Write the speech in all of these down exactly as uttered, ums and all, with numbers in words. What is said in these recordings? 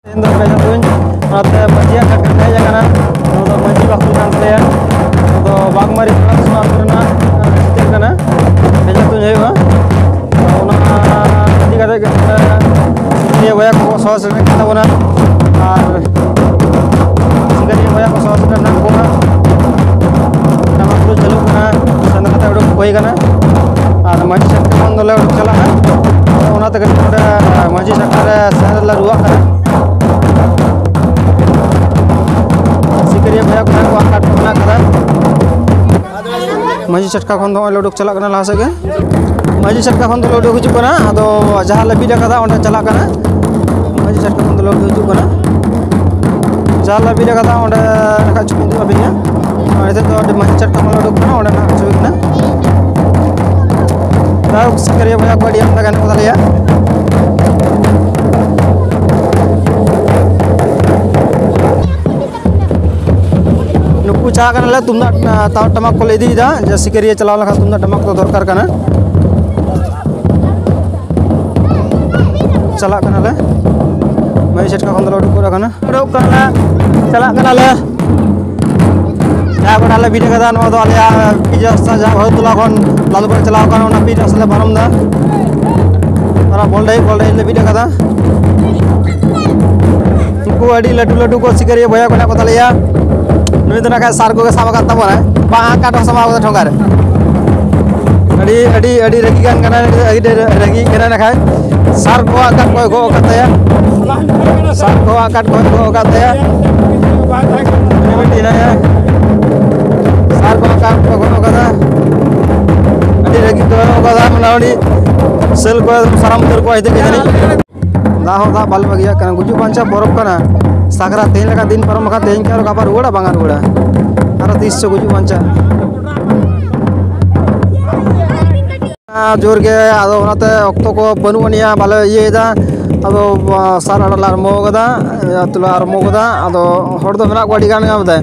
ᱤᱧ ᱫᱚ ᱵᱮᱡᱷᱟ ᱛᱩᱧ, ᱚᱱᱟᱛᱮ ᱢᱟᱹᱡᱷᱤᱭᱟᱜ ᱠᱟᱹᱢᱤ ᱦᱮᱡ ᱟᱠᱟᱱᱟ᱾ ᱱᱚᱣᱟ ᱫᱚ ᱢᱟᱹᱡᱷᱤ ᱵᱟᱠᱷᱳᱞ ᱠᱟᱱ ᱛᱟᱞᱮᱭᱟ᱾ ᱱᱚᱣᱟ ᱫᱚ ᱵᱟᱜᱽᱢᱟᱨᱤ ᱛᱷᱟᱱᱟ ᱟᱹᱛᱩ ᱨᱮᱱᱟᱜ ᱵᱮᱡᱷᱟ ᱛᱩᱧ ᱦᱩᱭᱩᱜᱼᱟ᱾ ᱚᱱᱟ ᱤᱫᱤ ᱠᱟᱛᱮ ᱜᱮ ᱱᱤᱭᱟᱹ ᱵᱚᱭᱦᱟ ᱠᱚ ᱥᱚᱦᱚᱨ ᱥᱮᱴᱮᱨ ᱠᱟᱱ ᱛᱟᱵᱚᱱᱟ᱾ ᱟᱨ ᱥᱤᱠᱟᱹᱨᱤᱭᱟᱹ ᱵᱚᱭᱦᱟ ᱠᱚ ᱥᱚᱦᱚᱨ ᱥᱮᱴᱮᱨ ᱢᱮᱱᱟᱜ ᱠᱚᱣᱟ᱾ ᱴᱟᱢᱟᱠ ᱨᱩ ᱪᱟᱹᱞᱩᱜ ᱠᱟᱱᱟ, ᱥᱮᱱ ᱠᱟᱛᱮ ᱩᱰᱩᱠ ᱦᱩᱭ ᱠᱟᱱᱟ᱾ ᱟᱨ ᱢᱟᱹᱡᱷᱤ ᱪᱷᱟᱴᱠᱟ ᱠᱷᱚᱱ ᱫᱚᱞᱮ ᱩᱰᱩᱠ ᱪᱟᱞᱟᱜᱼᱟ᱾ ᱚᱱᱟ ᱛᱮᱜᱮ ᱱᱚᱰᱮ ᱢᱟᱹᱡᱷᱤ ᱪᱷᱟᱴᱠᱟ ᱨᱮ ᱥᱮᱱ ᱞᱮ ᱨᱩᱣᱟᱹᱜ ᱠᱟᱱᱟ᱾ ᱥᱤᱠᱟᱹᱨᱤᱭᱟᱹ ᱵᱚᱭᱦᱟ ᱠᱚ ᱢᱮᱱᱟᱜ ᱠᱚᱣᱟ, ᱟᱠᱟᱴ ᱠᱚ ᱢᱮᱱᱟᱜ ᱠᱟᱫᱟ᱾ ᱢᱟᱹᱡᱷᱤ ᱪᱷᱟᱴᱠᱟ ᱠᱷᱚᱱ ᱫᱚ ᱱᱚᱜᱼᱚᱭ ᱞᱮ ᱩᱰᱩᱠ ᱪᱟᱞᱟᱜ ᱠᱟᱱᱟ ᱞᱟᱦᱟ ᱥᱮᱫ ᱜᱮ᱾ ᱢᱟᱹᱡᱷᱤ ᱪᱷᱟᱴᱠᱟ ᱠᱷᱚᱱ ᱫᱚᱞᱮ ᱩᱰᱩᱠ ᱦᱤᱡᱩᱜ ᱠᱟᱱᱟ, ᱟᱫᱚ ᱡᱟᱦᱟᱸ ᱞᱮ ᱵᱤᱫ ᱟᱠᱟᱫᱟ ᱚᱸᱰᱮ ᱪᱟᱞᱟᱜ ᱠᱟᱱᱟ᱾ ᱢᱟᱹᱡᱷᱤ ᱪᱷᱟᱴᱠᱟ ᱠᱷᱚᱱ ᱫᱚᱞᱮ ᱩᱰᱩᱠ ᱦᱤᱡᱩᱜ ᱠᱟᱱᱟ, ᱡᱟᱦᱟᱸ ᱞᱮ ᱵᱤᱫ ᱟᱠᱟᱫᱟ ᱚᱸᱰᱮ ᱨᱟᱠᱟᱵ ᱪᱚ ᱤᱫᱤ ᱟᱹᱵᱤᱱᱟ᱾ ᱟᱨ ᱱᱤᱛᱚᱜ ᱫᱚ ᱟᱹᱰᱤ ᱢᱟᱹᱡᱷᱤ ᱪᱷᱟᱴᱠᱟ ᱠᱷᱚᱱ ᱞᱮ ᱩᱰᱩᱠ ᱠᱟᱱᱟ, ᱚᱸᱰᱮ ᱱᱟᱦᱟᱜ ᱪᱚ ᱦᱩᱭᱩᱜ ᱠᱟᱱᱟ᱾ ᱡᱟᱭᱦᱳᱠ, ᱥᱤᱠᱟᱹᱨᱤᱭᱟᱹ ᱵᱚᱭᱦᱟ ᱠᱚ ᱟᱹᱰᱤ ᱟᱢᱫᱟ ᱜᱟᱱ ᱠᱚ ᱛᱟᱞᱮᱭᱟ᱾ ᱱᱩᱠᱩ ᱪᱟᱞᱟᱜ ᱠᱟᱱᱟᱞᱮ, ᱛᱩᱢᱫᱟᱜ, ᱟᱸ, ᱛᱟᱣ ᱴᱟᱢᱟᱠ ᱠᱚᱞᱮ ᱤᱫᱤᱭᱮᱫᱟ, ᱡᱮ ᱥᱤᱠᱟᱹᱨᱤᱭᱟᱹ ᱪᱟᱞᱟᱣ ᱞᱮᱱᱠᱷᱟᱱ ᱛᱩᱢᱫᱟᱜ ᱴᱟᱢᱟᱠ ᱫᱚ ᱫᱚᱨᱠᱟᱨ ᱠᱟᱱᱟ᱾ ᱪᱟᱞᱟᱜ ᱠᱟᱱᱟᱞᱮ, ᱢᱟᱹᱡᱷᱤ ᱪᱷᱟᱴᱠᱟ ᱠᱷᱚᱱ ᱫᱚᱞᱮ ᱩᱰᱩᱠ ᱜᱚᱫ ᱟᱠᱟᱱᱟ, ᱩᱰᱩᱠ ᱠᱟᱱᱟᱞᱮ, ᱪᱟᱞᱟᱜ ᱠᱟᱱᱟᱞᱮ᱾ ᱡᱟᱦᱟᱸ ᱜᱚᱰᱟ ᱞᱮ ᱵᱤᱫ ᱟᱠᱟᱫᱟ, ᱱᱚᱣᱟ ᱫᱚ ᱟᱞᱮᱭᱟᱜ ᱯᱤᱪ ᱨᱟᱥᱛᱟ, ᱡᱟᱦᱟᱸ ᱵᱷᱟᱨᱚᱛ ᱴᱚᱞᱟ ᱠᱷᱚᱱ ᱞᱟᱞᱜᱚᱲ ᱪᱟᱞᱟᱣ ᱠᱟᱱᱟ, ᱚᱱᱟ ᱯᱤᱪ ᱨᱟᱥᱛᱟ ᱞᱮ ᱯᱟᱨᱚᱢ ᱮᱫᱟ᱾ ᱚᱱᱟ ᱵᱚᱞᱰᱟᱹᱦᱤ, ᱵᱚᱞᱰᱟᱹᱦᱤ ᱞᱮ ᱵᱤᱫ ᱟᱠᱟᱫᱟ᱾ ᱩᱱᱠᱩ ᱟᱹᱰᱤ ᱞᱟᱹᱴᱩ ᱞᱟᱹᱴᱩ ᱠᱚ ᱥᱤᱠᱟᱹᱨᱤᱭᱟᱹ ᱵᱚᱭᱦᱟ ᱠᱚ ᱢᱮᱱᱟᱜ ᱠᱚ ᱛᱟᱞᱮᱭᱟ᱾ ᱱᱩᱭ ᱫᱚ ᱱᱟᱠᱷᱟᱡ ᱥᱟᱨ ᱠᱚᱜᱮ ᱥᱟᱵ ᱟᱠᱟᱫ ᱛᱟᱵᱚᱱᱟᱭ, ᱵᱟᱝ ᱟᱠᱟᱴ ᱦᱚᱸ ᱥᱟᱵ ᱟᱠᱟᱫᱟ ᱴᱷᱚᱸᱜᱟ ᱨᱮ᱾ ᱟᱹᱰᱤ, ᱟᱹᱰᱤ, ᱟᱹᱰᱤ ᱨᱟᱹᱜᱤ ᱠᱟᱱ ᱠᱟᱱᱟᱭ, ᱟᱹᱰᱤ ᱨᱟᱹᱜᱤ ᱠᱟᱱᱟᱭ ᱱᱟᱠᱷᱟᱡ᱾ ᱥᱟᱨ ᱠᱚ ᱟᱠᱟᱴ ᱠᱚᱭ ᱜᱚᱜ ᱟᱠᱟᱫ ᱛᱟᱭᱟ᱾ ᱥᱟᱨ ᱠᱚ ᱟᱠᱟᱴ ᱠᱚᱭ ᱜᱚᱜ ᱟᱠᱟᱫ ᱛᱟᱭᱟ᱾ ᱩᱱᱤ ᱢᱤᱫᱴᱤᱡ ᱦᱮᱱᱟᱭᱟ᱾ ᱥᱟᱨ ᱠᱚ ᱟᱠᱟᱴ ᱠᱚ ᱜᱚᱜ ᱟᱠᱟᱫᱟ᱾ ᱟᱹᱰᱤ ᱨᱟᱹᱜᱤ ᱠᱚ ᱜᱚᱜ ᱟᱠᱟᱫᱟ, ᱢᱚᱴᱟᱢᱩᱴᱤ ᱥᱮᱞ ᱠᱚ ᱥᱟᱨᱟᱢ ᱩᱛᱟᱹᱨ ᱠᱚᱣᱟ ᱦᱤᱛᱟᱹ ᱠᱚ ᱡᱟᱹᱱᱤᱡ᱾ ᱫᱟᱜ ᱦᱚᱸ ᱫᱟᱜ ᱵᱟᱞᱮ ᱵᱟᱹᱜᱤᱭᱟᱜ ᱠᱟᱱᱟ᱾ ᱜᱩᱡᱩᱜ ᱵᱟᱧᱪᱟᱣ ᱵᱚᱨᱚᱯ ᱠᱟᱱᱟ᱾ ᱥᱟᱠᱨᱟᱛ ᱛᱮᱦᱮᱧ ᱞᱮᱠᱟ ᱫᱤᱱ ᱯᱟᱨᱚᱢ ᱞᱮᱠᱷᱟᱱ ᱛᱮᱦᱮᱧ ᱠᱤ ᱟᱨᱚ ᱜᱟᱯᱟ ᱨᱩᱣᱟᱹᱲᱟ? ᱵᱟᱝᱟ ᱨᱩᱣᱟᱹᱲᱟ᱾ ᱟᱨᱚ ᱛᱤᱥ ᱪᱚ ᱜᱩᱡᱩᱜ ᱵᱟᱧᱪᱟᱜ᱾ ᱡᱳᱨ ᱜᱮ, ᱟᱫᱚ ᱚᱱᱟᱛᱮ ᱚᱠᱛᱚ ᱠᱚ ᱵᱟᱹᱱᱩᱜ ᱟᱹᱱᱤᱡᱼᱟ, ᱵᱟᱞᱮ ᱤᱭᱟᱹᱭᱮᱫᱟ᱾ ᱟᱫᱚ, ᱟ, ᱥᱟᱨ ᱟᱲᱟᱜ ᱞᱮ ᱟᱨᱟᱢᱵᱚ ᱟᱠᱟᱫᱟ, ᱟᱹᱛᱩ ᱞᱮ ᱟᱨᱟᱢᱵᱚ ᱟᱠᱟᱫᱟ᱾ ᱟᱫᱚ ᱦᱚᱲ ᱫᱚ ᱢᱮᱱᱟᱜ ᱠᱚᱣᱟ ᱟᱹᱰᱤ ᱜᱟᱱ ᱜᱮ ᱵᱚᱞᱮ᱾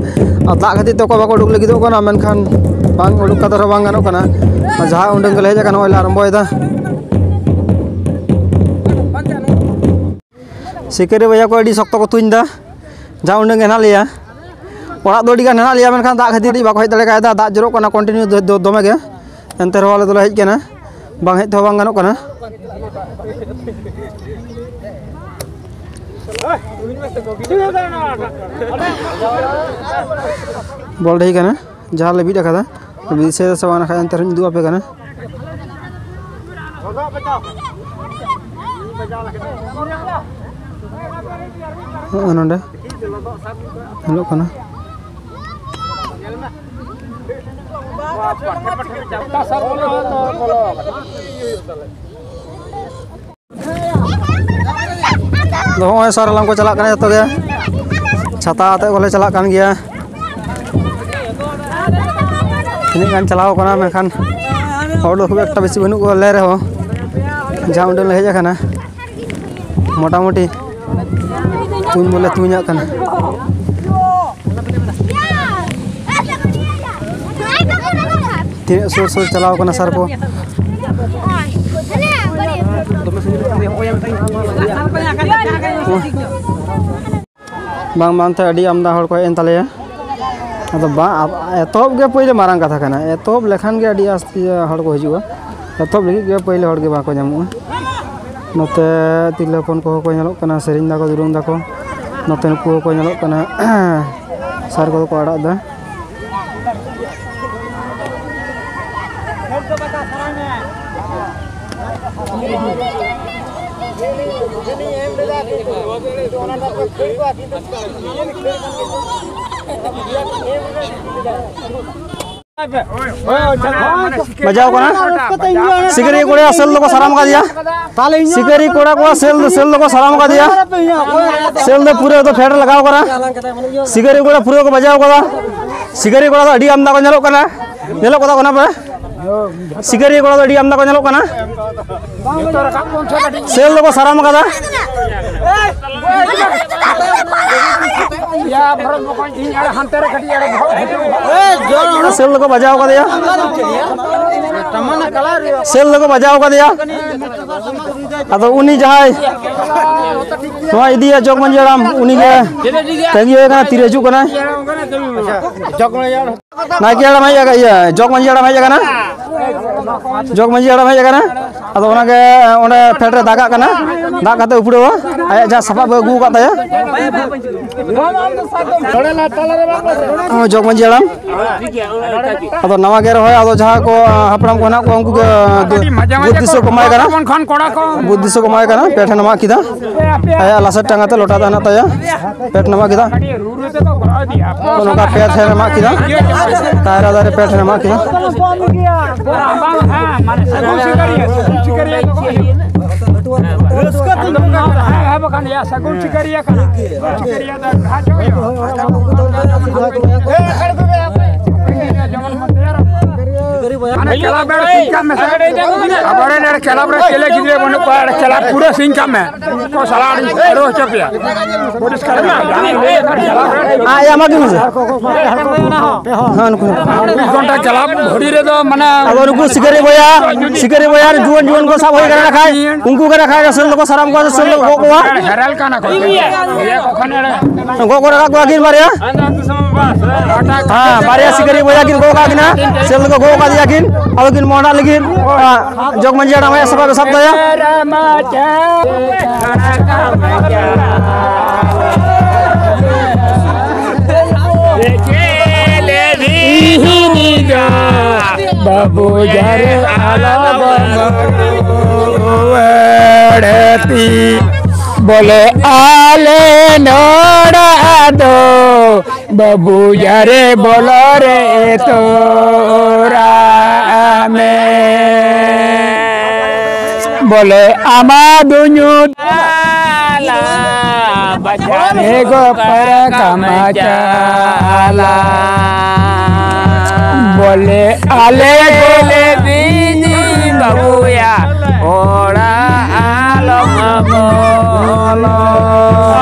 ᱟᱨ ᱫᱟᱜ ᱠᱷᱟᱹᱛᱤᱨ ᱛᱮ ᱚᱠᱚᱭ ᱵᱟᱠᱚ ᱩᱰᱩᱠ ᱞᱟᱹᱜᱤᱫᱚᱜ ᱠᱟᱱᱟ, ᱢᱮᱱᱠᱷᱟᱱ ᱵᱟᱝ ᱩᱰᱩᱠ ᱠᱟᱛᱮ ᱨᱮᱦᱚᱸ ᱵᱟᱝ ᱜᱟᱱᱚᱜ ᱠᱟᱱᱟ᱾ ᱡᱟᱦᱟᱸ ᱩᱰᱟᱹᱝ ᱜᱮᱞᱮ ᱦᱮᱡ ᱟᱠᱟᱱᱟ, ᱱᱚᱜᱼᱚᱭ ᱞᱮ ᱟᱨᱟᱢᱵᱚᱭᱮᱫᱟ᱾ ᱥᱤᱠᱟᱹᱨᱤ ᱵᱚᱭᱦᱟ ᱠᱚ ᱟᱹᱰᱤ ᱥᱚᱠᱛᱚ ᱠᱚ ᱛᱩᱧ ᱮᱫᱟ᱾ ᱡᱟ ᱩᱰᱟᱹᱝ ᱜᱮ ᱦᱮᱱᱟᱜ ᱞᱮᱭᱟ, ᱚᱲᱟᱜ ᱫᱚ ᱟᱹᱰᱤ ᱜᱟᱱ ᱦᱮᱱᱟᱜ ᱞᱮᱭᱟ, ᱢᱮᱱᱠᱷᱟᱱ ᱫᱟᱜ ᱠᱷᱟᱹᱛᱤᱨ ᱵᱟᱠᱚ ᱦᱮᱡ ᱫᱟᱲᱮ ᱠᱟᱣᱫᱟ᱾ ᱫᱟᱜ ᱡᱚᱨᱚᱜ ᱠᱟᱱᱟ ᱠᱚᱱᱴᱤᱱᱤᱭᱩ ᱫᱚ, ᱫᱚ, ᱫᱚᱢᱮ ᱜᱮ᱾ ᱮᱱᱛᱮ ᱨᱮᱦᱚᱸ ᱟᱞᱮ ᱫᱚᱞᱮ ᱦᱮᱡ ᱠᱟᱱᱟ, ᱵᱟᱝ ᱦᱮᱡ ᱛᱮᱦᱚᱸ ᱵᱟᱝ ᱜᱟᱱᱚᱜ ᱠᱟᱱᱟ᱾ ᱵᱚᱞ ᱰᱟᱹᱦᱤ ᱠᱟᱱᱟ, ᱡᱟᱦᱟᱸ ᱞᱮ ᱵᱤᱫ ᱟᱠᱟᱫᱟ, ᱵᱤᱫ ᱥᱮ ᱥᱮ ᱵᱟᱝ ᱱᱟᱠᱷᱟᱡ ᱮᱱᱛᱮ ᱨᱮᱦᱚᱸᱧ ᱩᱫᱩᱜ ᱟᱯᱮ ᱠᱟᱱᱟ᱾ ᱱᱚᱜᱼᱚᱭ ᱱᱚᱰᱮ ᱧᱮᱞᱚᱜ ᱠᱟᱱᱟ᱾ ᱟᱫᱚ ᱦᱚᱸᱜᱼᱚᱭ ᱥᱟᱨ ᱦᱟᱞᱟᱝ ᱠᱚ ᱪᱟᱞᱟᱜ ᱠᱟᱱᱟ ᱡᱚᱛᱚ ᱜᱮ, ᱪᱷᱟᱛᱟ ᱟᱛᱮᱫ ᱠᱚᱞᱮ ᱪᱟᱞᱟᱜ ᱠᱟᱱ ᱜᱮᱭᱟ᱾ ᱛᱤᱱᱟᱹᱜ ᱜᱟᱱ ᱪᱟᱞᱟᱣ ᱠᱟᱱᱟ, ᱢᱮᱱᱠᱷᱟᱱ ᱦᱚᱲ ᱫᱚ ᱠᱷᱩᱵ ᱮᱠᱴᱟ ᱵᱮᱥᱤ ᱵᱟᱹᱱᱩᱜ ᱠᱚᱣᱟ ᱞᱮ ᱨᱮᱦᱚᱸ, ᱡᱟᱦᱟᱸ ᱩᱰᱟᱹᱝ ᱞᱮ ᱦᱮᱡ ᱟᱠᱟᱱᱟ ᱢᱚᱴᱟᱢᱩᱴᱤ ᱛᱩᱧ ᱵᱚᱞᱮ ᱛᱩᱧᱟᱜ ᱠᱟᱱᱟ᱾ ᱛᱤᱱᱟᱹᱜ ᱥᱩᱨ ᱥᱩᱨ ᱪᱟᱞᱟᱣ ᱠᱟᱱᱟ ᱥᱟᱨ ᱠᱚ᱾ ᱵᱟᱝ ᱵᱟᱝᱛᱮ ᱟᱹᱰᱤ ᱟᱢᱫᱟ ᱦᱚᱲ ᱠᱚ ᱦᱮᱡ ᱮᱱ ᱛᱟᱞᱮᱭᱟ᱾ ᱟᱫᱚ ᱵᱟᱝ, ᱮᱛᱚᱦᱚᱵ ᱜᱮ ᱯᱳᱭᱞᱳ ᱢᱟᱨᱟᱝ ᱠᱟᱛᱷᱟ ᱠᱟᱱᱟ᱾ ᱮᱛᱚᱦᱚᱵ ᱞᱮᱠᱷᱟᱱ ᱜᱮ ᱟᱹᱰᱤ ᱟᱥᱛᱮ ᱦᱚᱲ ᱠᱚ ᱦᱤᱡᱩᱜᱼᱟ᱾ ᱮᱛᱚᱦᱚᱵ ᱞᱟᱹᱜᱤᱫ ᱜᱮ ᱯᱳᱭᱞᱳ ᱦᱚᱲ ᱜᱮ ᱵᱟᱠᱚ ᱧᱟᱢᱚᱜᱼᱟ᱾ ᱱᱚᱛᱮ ᱛᱤᱨᱞᱟᱹ ᱦᱚᱯᱚᱱ ᱠᱚᱦᱚᱸ ᱠᱚ ᱧᱮᱞᱚᱜ ᱠᱟᱱᱟ, ᱥᱮᱨᱮᱧ ᱫᱟᱠᱚ, ᱫᱩᱨᱩᱢ ᱫᱟᱠᱚ᱾ ᱱᱚᱛᱮ ᱱᱩᱠᱩ ᱦᱚᱸᱠᱚ ᱧᱮᱞᱚᱜ ᱠᱟᱱᱟ, ᱥᱟᱨ ᱠᱚᱫᱚ ᱠᱚ ᱟᱲᱟᱜ ᱮᱫᱟ᱾ ᱵᱟᱡᱟᱣ ᱠᱟᱱᱟ᱾ ᱥᱤᱠᱟᱹᱨᱤᱭᱟᱹ ᱠᱚᱲᱟ ᱥᱮᱞ ᱫᱚᱠᱚ ᱥᱟᱨᱟᱢ ᱠᱟᱫᱮᱭᱟ᱾ ᱥᱤᱠᱟᱹᱨᱤᱭᱟᱹ ᱠᱚᱲᱟ ᱠᱚᱣᱟᱜ ᱥᱮᱞ, ᱥᱮᱞ ᱫᱚᱠᱚ ᱥᱟᱨᱟᱢ ᱠᱟᱫᱮᱭᱟ᱾ ᱥᱮᱞ ᱫᱚ ᱯᱩᱨᱟᱹ ᱫᱚ ᱯᱷᱮᱰ ᱨᱮ ᱞᱟᱜᱟᱣ ᱠᱟᱱᱟ᱾ ᱥᱤᱠᱟᱹᱨᱤᱭᱟᱹ ᱠᱚᱲᱟ ᱯᱩᱨᱟᱹ ᱠᱚ ᱵᱟᱡᱟᱣ ᱠᱟᱫᱟ᱾ ᱥᱤᱠᱟᱹᱨᱤᱭᱟᱹ ᱠᱚᱲᱟ ᱫᱚ ᱟᱹᱰᱤ ᱟᱢᱫᱟ ᱠᱚ ᱧᱮᱞᱚᱜ ᱠᱟᱱᱟ᱾ ᱧᱮᱞᱚᱜ ᱠᱟᱱᱟ ᱠᱚ ᱚᱱᱟ ᱯᱮ᱾ ᱥᱤᱠᱟᱹᱨᱤᱭᱟᱹ ᱠᱚᱲᱟ ᱫᱚ ᱟᱹᱰᱤ ᱟᱢᱫᱟ ᱠᱚ ᱧᱮᱞᱚᱜ ᱠᱟᱱᱟ᱾ ᱥᱮᱞ ᱫᱚᱠᱚ ᱥᱟᱨᱟᱢ ᱠᱟᱫᱟ᱾ ᱥᱮᱞ ᱫᱚᱠᱚ ᱵᱟᱡᱟᱣ ᱠᱟᱫᱮᱭᱟ᱾ ᱥᱮᱞ ᱫᱚᱠᱚ ᱵᱟᱡᱟᱣ ᱠᱟᱫᱮᱭᱟ᱾ ᱟᱫᱚ ᱩᱱᱤ ᱡᱟᱦᱟᱸᱭ ᱱᱚᱣᱟ ᱤᱫᱤᱭᱟ ᱡᱚᱜᱽ ᱢᱟᱹᱡᱷᱤ ᱦᱟᱲᱟᱢ, ᱩᱱᱤᱜᱮ ᱛᱟᱹᱜᱤ ᱦᱩᱭ ᱠᱟᱱᱟ, ᱛᱤᱨᱮ ᱦᱤᱡᱩᱜ ᱠᱟᱱᱟᱭ᱾ ᱱᱟᱭᱠᱮ ᱦᱟᱲᱟᱢ ᱦᱮᱡ ᱟᱠᱟᱱ, ᱤᱭᱟᱹ, ᱡᱚᱜᱽ ᱢᱟᱹᱡᱷᱤ ᱦᱟᱲᱟᱢ ᱦᱮᱡ ᱟᱠᱟᱱᱟ, ᱡᱚᱜᱽ ᱢᱟᱹᱡᱷᱤ ᱦᱟᱲᱟᱢ ᱦᱮᱡ ᱟᱠᱟᱱᱟ᱾ ᱟᱫᱚ ᱚᱱᱟᱜᱮ ᱚᱸᱰᱮ ᱯᱷᱮᱰ ᱨᱮ ᱫᱟᱜᱟᱜ ᱠᱟᱱᱟ, ᱫᱟᱜ ᱠᱟᱛᱮ ᱩᱯᱲᱟᱹᱣᱟ ᱟᱭᱟᱜ ᱡᱟᱦᱟᱸ ᱥᱟᱯᱟᱵ ᱮ ᱟᱹᱜᱩ ᱟᱠᱟᱫ ᱛᱟᱭᱟ᱾ ᱡᱚᱜᱽ ᱢᱟᱹᱡᱷᱤ ᱦᱟᱲᱟᱢ᱾ ᱟᱫᱚ ᱱᱟᱣᱟ ᱜᱮ ᱨᱚᱦᱚᱭ, ᱟᱫᱚ ᱡᱟᱦᱟᱸ ᱠᱚ, ᱟ, ᱦᱟᱯᱲᱟᱢ ᱠᱚ ᱦᱮᱱᱟᱜ ᱠᱚᱣᱟ, ᱩᱱᱠᱩ ᱜᱮ, ᱟ, ᱠᱟᱹᱴᱤᱡ ᱢᱟᱡᱷᱮ ᱢᱟᱡᱷᱮ ᱵᱩᱫᱽᱫᱷᱤ ᱥᱮ ᱠᱚ ᱮᱢᱟᱭ ᱠᱟᱱᱟ᱾ ᱵᱚᱱ ᱠᱷᱟᱱ ᱠᱚᱲᱟ ᱠᱚ᱾ ᱵᱩᱫᱽᱫᱷᱤ ᱥᱮ ᱠᱚ ᱮᱢᱟᱭ ᱠᱟᱱᱟ, ᱯᱮ ᱴᱷᱮᱱ ᱮᱢᱟᱜ ᱠᱮᱫᱟ᱾ ᱟᱭᱟᱜ ᱞᱟᱥᱮᱨ ᱴᱟᱸᱜᱟ ᱛᱮ ᱞᱚᱴᱟ ᱫᱚ ᱦᱮᱱᱟᱜ ᱛᱟᱭᱟ, ᱯᱮ ᱴᱷᱮᱱ ᱮᱢᱟᱜ ᱠᱮᱫᱟ᱾ ᱠᱟᱹᱴᱤᱡ ᱨᱩ ᱨᱩ ᱛᱮᱠᱚ ᱜᱚᱲᱚ ᱤᱫᱤᱭᱟ᱾ ᱱᱚᱝᱠᱟ ᱯᱮ ᱴᱷᱮᱱ ᱮᱢᱟᱜ ᱠᱮᱫᱟ, ᱠᱟᱭᱨᱟ ᱫᱟᱨᱮ ᱯᱮ ᱴᱷᱮᱱ ᱮᱢᱟᱜ ᱠᱮᱫᱟ᱾ ᱵᱟᱝ, ᱦᱮᱸ, ᱢᱟᱱᱮ ᱥᱟᱹᱜᱩᱱ ᱥᱤᱠᱟᱹᱨᱤᱭᱟᱹ, ᱥᱟᱹᱜᱩᱱ ᱥᱤᱠᱟᱹᱨᱤᱭᱟᱹ ᱫᱚ ᱦᱩᱭᱩᱜ᱾ ᱦᱮᱸ, ᱦᱮᱸ, ᱵᱟᱠᱷᱟᱱ ᱭᱟ, ᱥᱟᱹᱜᱩᱱ ᱥᱤᱠᱟᱹᱨᱤᱭᱟᱹ ᱠᱟᱱᱟ᱾ ᱥᱤᱠᱟᱹᱨᱤᱭᱟᱹ ᱫᱚ ᱦᱟᱡᱚ ᱦᱩᱭᱩᱜᱼᱟ᱾ ᱡᱮᱢᱚᱱ ᱢᱟᱱᱮ ᱠᱞᱟᱵᱽ ᱨᱮ ᱥᱤᱧ ᱠᱟᱜ ᱢᱮ ᱥᱮ᱾ ᱟᱵᱚᱨᱮᱱ ᱱᱚᱰᱮ ᱠᱞᱟᱵᱽ ᱨᱮ ᱪᱮᱞᱮ ᱜᱤᱫᱽᱨᱟᱹ ᱵᱟᱹᱱᱩᱜ ᱠᱚᱣᱟ, ᱱᱚᱰᱮ ᱠᱞᱟᱵᱽ ᱯᱩᱨᱟᱹ ᱥᱤᱧ ᱠᱟᱜ ᱢᱮ᱾ ᱠᱚ ᱥᱟᱞᱟ ᱟᱹᱰᱤ ᱟᱹᱰᱤ ᱦᱚᱪᱚ ᱯᱮᱭᱟ᱾ ᱯᱚᱨᱤᱥᱠᱟᱨ ᱢᱮ᱾ ᱟᱭ ᱮᱢᱟ ᱠᱤᱱ ᱢᱮᱥᱮ᱾ ᱦᱮᱸ, ᱱᱩᱠᱩ᱾ ᱪᱚᱵᱵᱤᱥ ᱜᱷᱚᱱᱴᱟ ᱠᱞᱟᱵᱽ ᱜᱷᱩᱲᱤ ᱨᱮᱫᱚ ᱢᱟᱱᱮ ᱟᱫᱚ ᱱᱩᱠᱩ ᱥᱤᱠᱟᱹᱨᱤ ᱵᱚᱭᱦᱟ, ᱥᱤᱠᱟᱹᱨᱤ ᱵᱚᱭᱦᱟ ᱨᱮ ᱡᱩᱣᱟᱹᱱ ᱡᱩᱣᱟᱹᱱ ᱠᱚ ᱥᱟᱵ ᱦᱩᱭ ᱠᱟᱱᱟ ᱱᱟᱠᱷᱟᱡ, ᱩᱱᱠᱩ ᱜᱮ ᱱᱟᱠᱷᱟᱡ ᱥᱮᱞ ᱫᱚᱠᱚ ᱥᱟᱨᱟᱢ ᱠᱚᱣᱟ, ᱥᱮᱞ ᱫᱚ ᱜᱚᱜ ᱠᱚᱣᱟ᱾ ᱦᱮᱨᱮᱞ ᱠᱟᱱᱟ ᱠᱚ᱾ ᱤᱭᱟᱹ ᱠᱚ ᱠᱷᱟᱱ ᱮᱲᱮ᱾ ᱜᱚᱜ ᱠᱚ ᱨᱟᱠᱟᱵ ᱠᱚᱣᱟ ᱠᱤᱱ ᱵᱟᱨᱭᱟ᱾ ᱦᱮᱸ, ᱵᱟᱨᱭᱟ ᱥᱤᱠᱟᱹᱨᱤ ᱵᱚᱭᱦᱟ ᱠᱤᱱ ᱜᱚᱜ ᱠᱟᱜ ᱠᱤᱱᱟ, ᱥᱮᱞ ᱫᱚᱠᱚ ᱜᱚᱜ ᱠᱟᱫᱮᱭᱟ ᱠᱤᱱ, ᱟᱫᱚ ᱠᱤᱱ ᱢᱚᱦᱰᱟᱜ ᱞᱟᱹᱜᱤᱫ᱾ ᱦᱮᱸ, ᱡᱚᱜᱽ ᱢᱟᱹᱡᱷᱤ ᱦᱟᱲᱟᱢ ᱟᱭᱟᱜ ᱥᱟᱯᱟᱵ ᱮ ᱥᱟᱵ ᱫᱟᱭᱟ᱾ ᱵᱟᱹᱵᱩ ᱡᱟᱨᱮ ᱟᱞᱚ ᱵᱚᱱ ᱨᱩᱣᱟᱹᱲ ᱛᱤ, ᱵᱚᱞᱮ ᱟᱞᱮ ᱱᱚᱲᱟ ᱫᱚ ᱵᱟᱹᱵᱩ ᱡᱟᱨᱮ ᱵᱚᱞᱚ ᱨᱮ ᱛᱚᱨᱟ ᱢᱮ᱾ ᱵᱚᱞᱮ ᱟᱢᱟ ᱫᱩᱧᱩ ᱟᱞᱟ ᱵᱟᱡᱟᱨ ᱮᱜᱚ ᱯᱟᱨᱟ ᱠᱟᱢᱟ ᱪᱟᱞᱟ᱾ ᱵᱚᱞᱮ ᱟᱞᱮ ᱵᱚᱞᱮ ᱵᱤᱱᱤ ᱵᱟᱹᱵᱩᱭᱟ ᱚᱲᱟᱜ ᱟᱞᱚᱢ ᱵᱚᱞᱚ᱾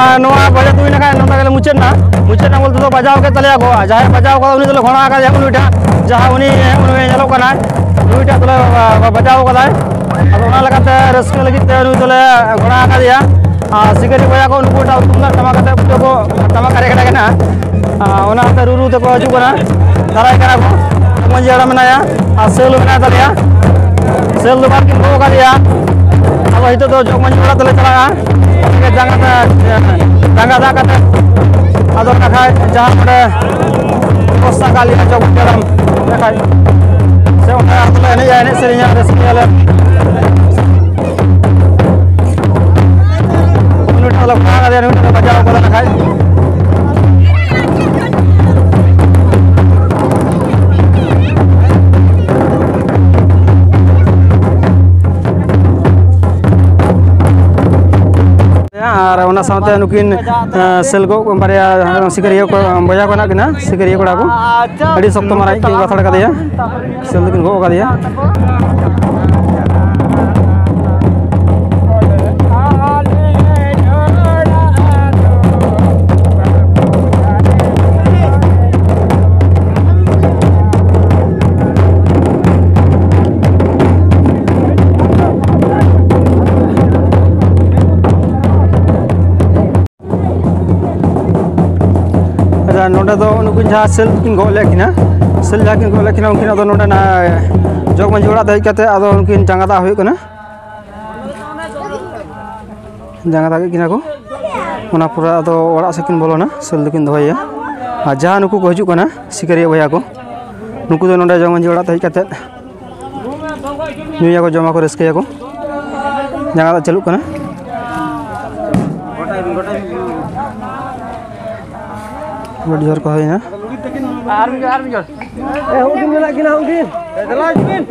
ᱟᱨ ᱱᱚᱣᱟ ᱵᱟᱡᱟᱣ ᱦᱩᱭ ᱞᱮᱱᱠᱷᱟᱱ ᱱᱚᱝᱠᱟ ᱜᱮᱞᱮ ᱢᱩᱪᱟᱹᱫ ᱮᱱᱟ᱾ ᱢᱩᱪᱟᱹᱫ ᱮᱱᱟ ᱵᱚᱞᱛᱮ ᱫᱚ ᱵᱟᱡᱟᱣ ᱠᱮᱫ ᱛᱟᱞᱮᱭᱟ ᱠᱚ, ᱟᱨ ᱡᱟᱦᱟᱸᱭ ᱵᱟᱡᱟᱣ ᱠᱟᱫᱟ ᱩᱱᱤ ᱫᱚᱞᱮ ᱜᱷᱚᱲᱟ ᱟᱠᱟᱫᱮᱭᱟ, ᱩᱱᱤᱴᱟᱜ ᱡᱟᱦᱟᱸ ᱩᱱᱤ, ᱩᱱᱤ ᱧᱮᱞᱚᱜ ᱠᱟᱱᱟᱭ, ᱱᱩᱭᱴᱟᱜ ᱫᱚᱞᱮ, ᱟ, ᱵᱟᱡᱟᱣ ᱠᱟᱫᱟᱭ᱾ ᱟᱫᱚ ᱚᱱᱟ ᱞᱮᱠᱟᱛᱮ ᱨᱟᱹᱥᱠᱟᱹ ᱞᱟᱹᱜᱤᱫ ᱛᱮ ᱱᱩᱭ ᱫᱚᱞᱮ ᱜᱷᱚᱲᱟ ᱟᱠᱟᱫᱮᱭᱟ᱾ ᱟᱨ ᱥᱤᱠᱟᱹᱨᱤ ᱵᱚᱭᱦᱟ ᱠᱚ ᱱᱩᱠᱩ ᱴᱟᱢᱟᱠ ᱛᱩᱢᱫᱟᱜ ᱴᱟᱢᱟᱠ ᱟᱛᱮ ᱯᱩᱡᱟᱹ ᱠᱚ ᱴᱟᱢᱟᱠ ᱨᱮ ᱠᱟᱰᱟ ᱠᱟᱱᱟ᱾ ᱟᱨ ᱚᱱᱟ ᱟᱛᱮ ᱨᱩ ᱨᱩ ᱛᱮᱠᱚ ᱦᱤᱡᱩᱜ ᱠᱟᱱᱟ, ᱫᱟᱨᱟᱭ ᱠᱟᱱᱟ ᱠᱚ᱾ ᱢᱟᱹᱡᱷᱤ ᱦᱟᱲᱟᱢ ᱢᱮᱱᱟᱭᱟ ᱟᱨ ᱥᱮᱞ ᱢᱮᱱᱟᱭ ᱛᱟᱞᱮᱭᱟ᱾ ᱥᱮᱞ ᱫᱚ ᱵᱟᱝ ᱠᱤᱱ ᱜᱚᱜ ᱟᱠᱟᱫᱮᱭᱟ᱾ ᱟᱫᱚ ᱱᱤᱛᱚᱜ ᱫᱚ ᱡᱚᱜᱽ ᱢᱟᱹᱡᱷᱤ ᱚᱲᱟᱜ ᱛᱮᱞᱮ ᱪᱟᱞᱟᱜᱼᱟ᱾ ᱡᱟᱸᱜᱟ ᱛᱮ, ᱡᱟᱸᱜᱟ ᱫᱟᱜ ᱠᱟᱛᱮ ᱟᱫᱚ ᱱᱟᱠᱷᱟᱡ ᱡᱟᱦᱟᱸ ᱚᱸᱰᱮ ᱵᱮᱵᱚᱥᱛᱷᱟ ᱠᱟᱜ ᱞᱮᱭᱟ ᱡᱚᱜᱽ ᱢᱟᱹᱡᱷᱤ ᱦᱟᱲᱟᱢ ᱱᱟᱠᱷᱟᱡ ᱥᱮ ᱚᱸᱰᱮ ᱟᱫᱚ ᱞᱮ ᱮᱱᱮᱡᱼᱟ, ᱮᱱᱮᱡ ᱥᱮᱨᱮᱧᱟ, ᱨᱟᱹᱥᱠᱟᱹᱭᱟᱞᱮ᱾ ᱱᱩᱭᱴᱟᱜ ᱫᱚ ᱯᱷᱟᱸᱠ ᱟᱫᱮᱭᱟ, ᱱᱩᱭᱴᱟᱜ ᱫᱚ ᱵᱟᱡᱟᱣ ᱠᱟᱫᱟ ᱱᱟᱠᱷᱟᱡ᱾ ᱟᱨ ᱚᱱᱟ ᱥᱟᱶᱛᱮ ᱱᱩᱠᱤᱱ, ᱮᱸ, ᱥᱮᱞ ᱠᱚ ᱵᱟᱨᱭᱟ ᱥᱤᱠᱟᱹᱨᱤᱭᱟᱹ ᱠᱚ, ᱵᱚᱭᱦᱟ ᱠᱚ ᱦᱮᱱᱟᱜ ᱠᱤᱱᱟ, ᱥᱤᱠᱟᱹᱨᱤᱭᱟᱹ ᱠᱚᱲᱟ ᱠᱚ᱾ ᱟᱹᱰᱤ ᱥᱚᱠᱛᱚ ᱢᱟᱨᱟᱝ ᱠᱤᱱ ᱜᱚᱛᱷᱟᱲ ᱠᱟᱫᱮᱭᱟ, ᱥᱮᱞ ᱫᱚᱠᱤᱱ ᱜᱚᱜ ᱠᱟᱫᱮᱭᱟ᱾ ᱟᱪᱪᱷᱟ, ᱱᱚᱰᱮ ᱫᱚ ᱱᱩᱠᱤᱱ ᱡᱟᱦᱟᱸ ᱥᱮᱞ ᱠᱤᱱ ᱜᱚᱜ ᱞᱮᱫ ᱠᱤᱱᱟ, ᱥᱮᱞ ᱡᱟᱦᱟᱸ ᱠᱤᱱ ᱜᱚᱜ ᱞᱮᱫ ᱠᱤᱱᱟ, ᱩᱱᱠᱤᱱ ᱟᱫᱚ ᱱᱚᱰᱮ ᱱᱟ-, ᱡᱚᱜᱽ ᱢᱟᱹᱡᱷᱤ ᱚᱲᱟᱜ ᱛᱮ ᱦᱮᱡ ᱠᱟᱛᱮ ᱟᱫᱚ ᱩᱱᱠᱤᱱ ᱡᱟᱸᱜᱟ ᱫᱟᱜ ᱦᱩᱭᱩᱜ ᱠᱟᱱᱟ᱾ ᱡᱟᱸᱜᱟ ᱫᱟᱜ ᱠᱮᱫ ᱠᱤᱱᱟ ᱠᱚ, ᱚᱱᱟ ᱯᱚᱨᱮ ᱟᱫᱚ ᱚᱲᱟᱜ ᱥᱮᱫ ᱠᱤᱱ ᱵᱚᱞᱚᱱᱟ, ᱥᱮᱞ ᱫᱚᱠᱤᱱ ᱫᱚᱦᱚᱭᱟ᱾ ᱟᱨ ᱡᱟᱦᱟᱸ ᱱᱩᱠᱩ ᱠᱚ ᱦᱤᱡᱩᱜ ᱠᱟᱱᱟ ᱥᱤᱠᱟᱹᱨᱤᱭᱟᱹ ᱵᱚᱭᱦᱟ ᱠᱚ, ᱱᱩᱠᱩ ᱫᱚ ᱱᱚᱰᱮ ᱡᱚᱜᱽ ᱢᱟᱹᱡᱷᱤ ᱚᱲᱟᱜ ᱛᱮ ᱦᱮᱡ ᱠᱟᱛᱮ ᱧᱩᱭᱟᱠᱚ, ᱡᱚᱢᱟᱠᱚ, ᱨᱟᱹᱥᱠᱟᱹᱭᱟᱠᱚ᱾ ᱡᱟᱸᱜᱟ ᱫᱟᱜ ᱪᱟᱹᱞᱩᱜ ᱠᱟᱱᱟ᱾ ᱜᱚᱰ ᱡᱚᱦᱟᱨ ᱠᱚ ᱦᱩᱭᱱᱟ᱾ ᱟᱨ ᱢᱤᱫ ᱡᱚᱦᱟᱨ, ᱟᱨ ᱢᱤᱫ ᱡᱚᱦᱟᱨ᱾ ᱮ, ᱩᱱᱠᱤᱱ ᱢᱮᱱᱟᱜ ᱠᱤᱱᱟ, ᱩᱱᱠᱤᱱ᱾ ᱮ, ᱫᱮᱞᱟ, ᱩᱱᱠᱤᱱ᱾